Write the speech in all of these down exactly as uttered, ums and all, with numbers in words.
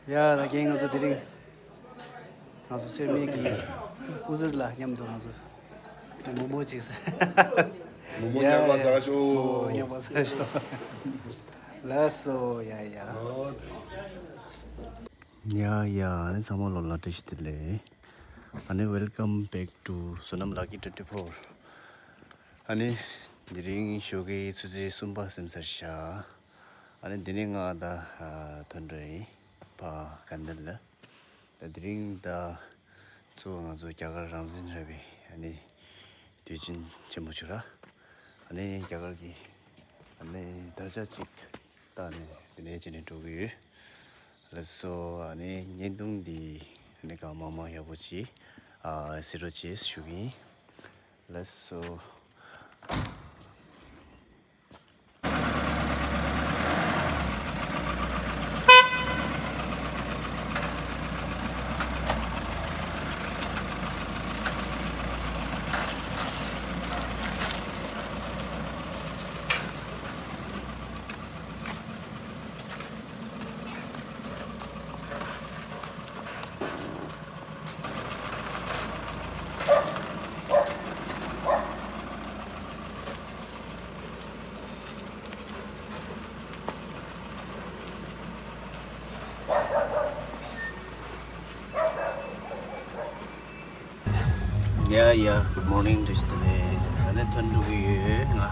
ཡ་ད་གིན་ང་ཚོ་དེ་རིང་ང་ཚོ་ཚེ་མེད་ཀྱི་སྐུ་ཟུར་ལ་མཉམ་དུ་ང་ཚོ་མོག་མོག་ཅིག་ཟ། མོག་མོག་ཡ་ཉག་པ་ཟ་ཤོག་མོག་མོག་ཉག་པ་ཟ་ཤོག་ལགས་སོ། ཡ་ཡ། ཡ་ཡ། ཨ་ནི་ཚང་མ་ལོ་ལ་བཀྲ་ཤིས་བདེ་ལེགས། ཨ་ནི་welcome back to Sonam Lucky twenty four། ཨ་ནི་དེ་རིང་ཞོགས་ཀའི་ཆུ་ཚོད་གསུམ་པ་ཟིན་ཚར་ཤག་ཨ་ནི་འདི་ནས་ང་ད་ཐོན་འགྲོ་ཡིན། ཕ་ག་འདིར་ལ། ད་དེ་རིང་ད་གཙོ་བོ་ང་ཚོ་རྒྱ་གར་རང་བཙན་ར་བའི་ཨ་ནི་དུས་ཆེན་ཆེན་པོ་བྱུང་ར། ཨ་ནི་རྒྱ་གར་གྱི་ཨ་ནི་དར་ཆ་གཅིག་བཏགས་ནས་དེ་ནས་བྱས་ནས་འགྲོ་གི་ཡོད། ལགས་སོ། ཨ་ནི་བརྙན་ཐུང་འདི་ཨ་ནི་གང་མང་མང་ཡག་པོ་ཅིག་ཨ་གཟིགས་རོགས་བྱེད་ཞུ་གི་ཡིན། ལགས་སོ། ཡ་ཡ། Good morning བཀྲ་ཤིས་བདེ་ལེགས། ད་ནི་ཐོན་འགྲོ་གི་ཡོད་ང་།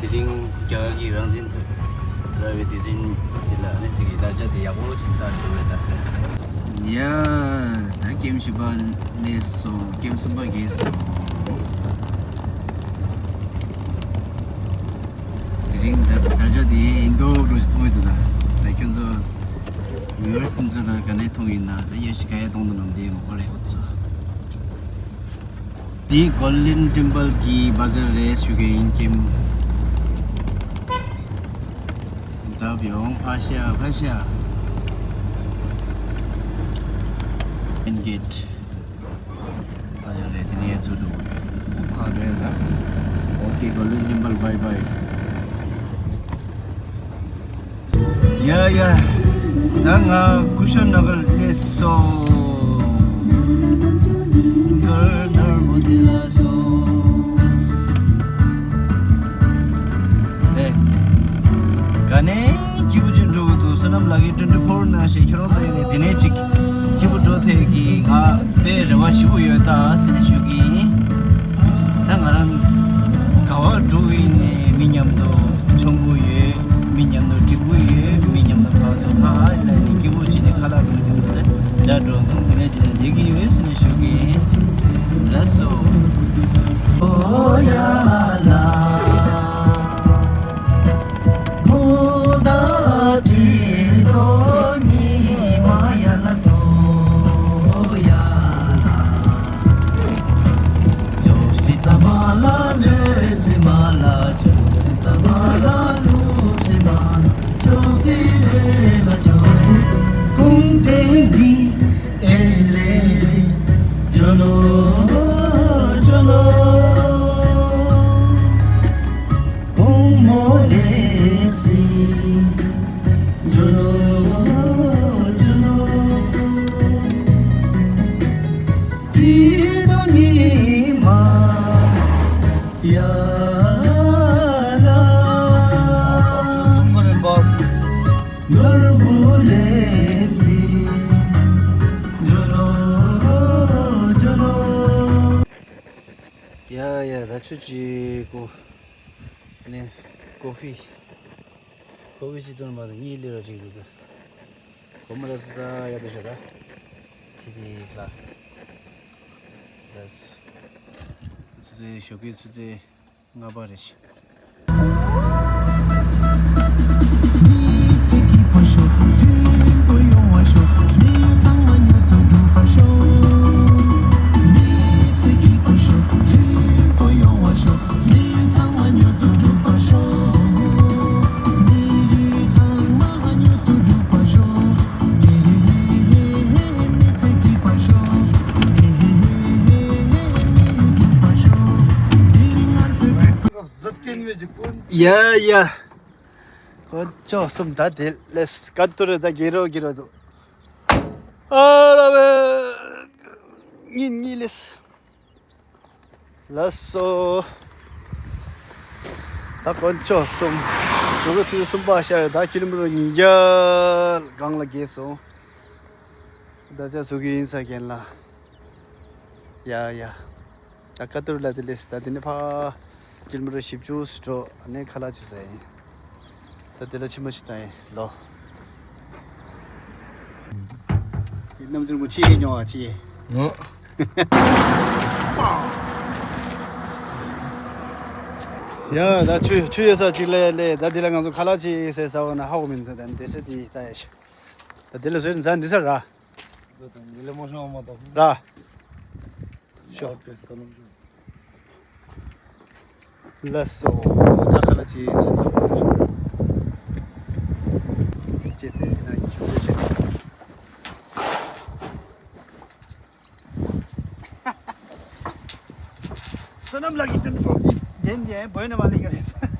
དེ་རིང་རྒྱ་གར་གྱི་རང་བཙན་ཐོབ་ར་བའི་དུས་ཆེན་དེ་ལ་ནི་དེ་གི་དར་ཆ་དེ་ཡག་པོ་ཞིག་བཏགས་འགྲོ་བའི་ད། ཡ་ད་ཀེམ་བཞི་པ་སླེབས་སོང་། ཀེམ་གསུམ་པ་རྒྱལ་སོང་། དེ་རིང་ད་དར་ཆ་དེ་ཡིན་མདོག་འགྲོ་ཞིག་མཐོང་གི་འདུག་ད་ད་ཁྱོད་ཚོ། ཡུ་ཨེས་སི་ཚོ་ལ་ག་ནས་མཐོང་ཡིན་ན་ད་ཡེ་ཤི་ག་ཡ་གཏོང་དུ་ནམ་དེ་མ་གོ་རེད་འུ་ཚོ། འདི་Golden Temple གི་བ་ཛར་རེད་ཞུ་གི་ཡིན་ཀིམ། ད་བྱོན་ཕ་ཤ་ཕ་ཤ། Main gate། ད་ཡང་རེད་དེ་ནས་ཚུར་འགྲོ་དགོས་རེད། ཕར་རེད་ད། Okay Golden Temple bye bye། ཡ་ཡ། ད་ང་ཀུ་ཤ་ན་གར་སླེབས་སོང་། གར་ནར་མོ་དེ་ལ་སོང་། ཨེ། ག་ནས་སྐྱིད་པོ་ཅིག་འགྲོ་གི་འདུག Sonam Lucky twenty four ནང་བཞིན་ཁྱོད་རང་ཚོ་ཡིན་ནས་དེ་ནས་ཅིག་སྐྱིད་པོ་འགྲོ་ཐེབས་ཀྱི་ང་དཔེ་རེ་བ་ཞེ་པོ་ཡོད་ད་ཟེར་ནས་ཞུ་གི་ཡིན། ད་ང་རང་ག་བར་འགྲོ་གི་ཡིན་ནས་མི་མཉམ་དུ་མཆོང་གི་ཡོད། མི་མཉམ་དུ་འགྲིག་གི་ཡོད། མི་མཉམ་དུ་ཕར་ཚུར་ཧ་ཧ་ལབ་ནས་སྐྱིད་པོ་བྱས་ནས་ཁ་ལག་འགྲོ་གི་ཡོད་ཟེར་འཇའ་འགྲོ་འདུག་དེ་ནས་བྱས་ནས་བསྡད་ཀྱི་ཡོད་ཟེར་ནས་ཞུ་གི་ཡིན། ལགས་སོ། ཨོ་ཡ་ལ། མོ་ད་དྲི་དོ་ཉི་མ་ཡ་ལ་སོ་ཡ་ལ། ཅོག་སི་ཏ་མ་ལ་ཇོ་སི་མ་ལ། ཅོག་སི་ཏ་མ་ལ་ལུ་སི་མ་ལ། ཅོག་སི་རེ་ལ་ཅོག་སི། ཀུང་ཏེ་འདི་ཨེ་ལེ། ཇོ་ལོ་ཇོ་ལོ། ཀུང་མོ་ལེ་སི། ཇོ་ལོ་ཇོ་ལོ། ཏི་རོ་ཉི་མ་ཡ་ལ། ནོར་བུ་ལེ་སི། ཇོ་ལོ་ཇོ་ལོ། ཡ་ཡ། ད་ཆུ་ཅི་གོ། ནས་ཀོ་ཧྥི། ཀོ་ཧྥི་ཅི་འཐུང་མ་དང་གཉིད་སླེབས་ར་ཅིག་འདུག་ད། གོ་མ་ར་ས་ས་ཡ་དུ་ཤ་ད། ཆི་དི་ལ། ད། ཆུ་ཚོད་ཞོགས་ཀའི་ཆུ་ཚོད་ལྔ་པ་རེད་ཤག་ཡ་ཡ། དཀོན་མཆོག་གསུམ་ད་དེ་ལས་ཀ་ཏུ་རེ་ད་གེ་རོ་གེ་རོ་འདུག་ཨ་ར་བེ། གཉིད་གཉིད་ལས། ལགས་སོ། ད་དཀོན་མཆོག་གསུམ། ཞོགས་པའི་ཆུ་ཚོད་གསུམ་པ་ཤར་ད་ཀི་ལོ་མི་ཊར་ཉིས་བརྒྱ་སྒང་ལ་བརྒལ་སོང་། ད་ཅག་ཚུགས་ཀྱི་ཡིན་ས་མཁན་ལ། ཡ་ཡ། ད་ཀ་ཏུར་ལ་དེ་ལས་ད་དེ་ནས་ཕ་ཀི་ལོ་མི་ཊར་བཞི་བཅུ་ཙམ་འགྲོ་ཨ་ནས་ཁ་ལག་ཅིག་ཟ་ཡིན། ད་དེ་ལ་ཕྱི་མ་ཅིག་ད་ཡིན་ལོ། རྣམ་འགྱུར་མོ་ཆེ་ཡེ་མྱོང་བ་ཆེ་ཡེ། ངོ་། ཡ་ད་ཆུ་ཆུ་ཡོད་ས་ཅིག་ལས་ལས་ད་དེ་ལ་ང་ཚོ་ཁ་ལག་ཅིག་ཟས་ཟ་བ་ན་ཧ་གོ་མི་འདུག་ད་དེ་སེ་དེ་ད་ཡ་ཤ། ད་དེ་ལ་བཟོས་ནས་ཟ་འདི་ས་ར། ར། ཤོག་ལགས་སོ། ད་ཁ་ལག་ཅིག་ཟས་ཟ་བ་ཟ། ཅེས་དེ་ན་ཡིན་ཤོག་ཅེས། བསོད་ནམས་ལགས་ཀྱིས་དེ་འདྲ་བོ་གི་རྒྱན་རྒྱན་བོད་ནས་མ་ལེན་གི་རེད།